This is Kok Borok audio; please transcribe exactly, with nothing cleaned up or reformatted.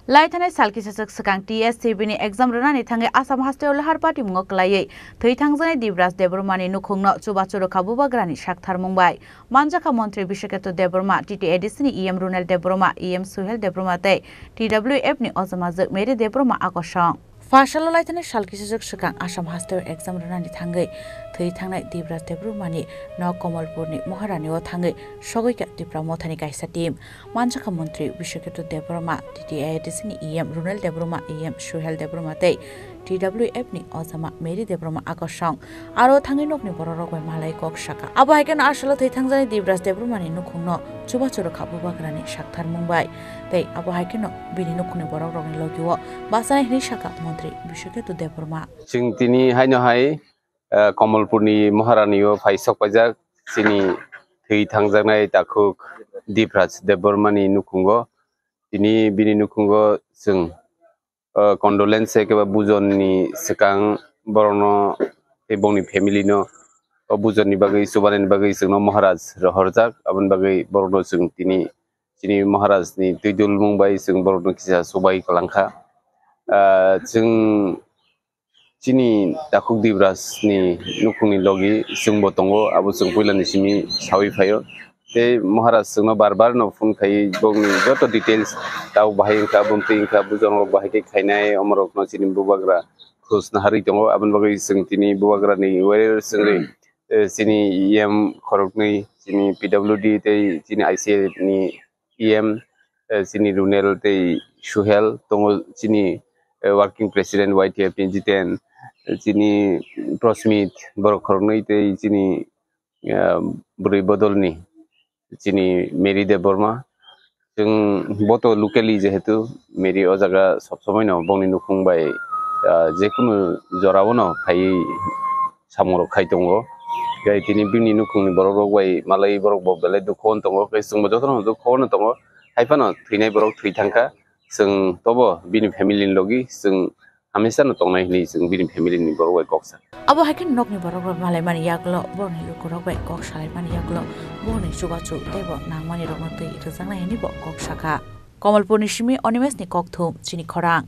Laithanai sal kisachwk swkang T S C B ni exam rwnani thangwi Assam hasteo lahar patimungo kwlaiwi thwi thangjaknai Dibraj Debbarmani nukhungno chubachu rwkha bubagrani saktharmung bai. Manjakha montri Biswaketu Debbarma, T T A D C ni E M Runel Debbarma, E M Suhel Debbarma tei T W F ni ojamajwk Mary Debbarma akosong. Phasalo laithanai sal kisachwk swkang Assam hasteo exam rwnani thangwi thwi thangnai Dibraj Debbarmani nok Komolpurni Maharani o thangwi sogwikha Tipra Mothani kaisa team. Manjakha montri Biswaketu Debbarma, T T A D C ni E M Runel Debbarma, E M Suhel Debbarma tei T W F ni ojama Mary Debbarma akosong. Aro thangwi nokni bororok bai malai kok saka. Abo hai kheno asalo thwi thangjaknai Dibraj Debbarmani nukhungno chubachu rwkha bubagrani saktharmung bai. Tei abo hai kheno bini nukhungni borokrokni logio bachanai hwnwi saka montri Biswaketu Debbarma. Chwng tini haino hai, eh, Komolpurni Maharani o phai sok paijak chini thwi thangjaknai takhuk Dibraj Debbarmani nukhungo. Tini bini nukhungo chwng, eh, condolence khe ba bujonni swkang borokno tei bongni family no o bujonni bagwi, chubanani bagwi chwngno Maharaj rohorjak. Aboni bagwi borokno chwng tini chini Maharaj ni twi dulmung bai chwng borokno kisa chubai kwlangkha. Ah, chwng chini takhuk Dibraj ni nukhungni logi chwngbo tongo, abo chwng puilani simi sawi phaio. Tei Maharaj chwngno bar bar no phone khai bongni joto details, tabuk bahai wngkha, bumtwi wngkha, bujongrok bahai khe khainai, omorokno chini bubagra khus naharwi tongo. Aboni bagwi chwng tini bubagrani warrior chwngri, eh, chini E M khoroknwi, chini P W D tei chini I C A ni E M, eh, chini Runel tei Suhel tongo, chini, eh, working president Y T F ni Jiten, eh, chini Prosmit, borok khoroknwi tei chini, eh, bwrwi bodolni chini Mary Debbarma. Chwng bo to locally, jehetu Mary o jaga sob somoi no bongni nukhung bai, ah, jekunu jora o no phaiwi samung rok khai tongo. Tei tini bini nukhungni borok rok bai malai borok bo belai dukhu o tongo, tei chwngbo jotono dukhu o tongo. Hai phano thwinai borok thwi thangkha, chwng tobo bini family ni logi chwng hamesa no tongnai hwnwi chwng bini family ni borok bai kok sa. Abo hai khe nokni borok rok malaimani yagulo, borokni lukurok bai kok salaimani yagulo, borokni chubachu tei bo nangmani rokno twi rwjaknai hwnwi bo kok sakha. Komolpurni simi Animesh ni kokthum, chini khorang.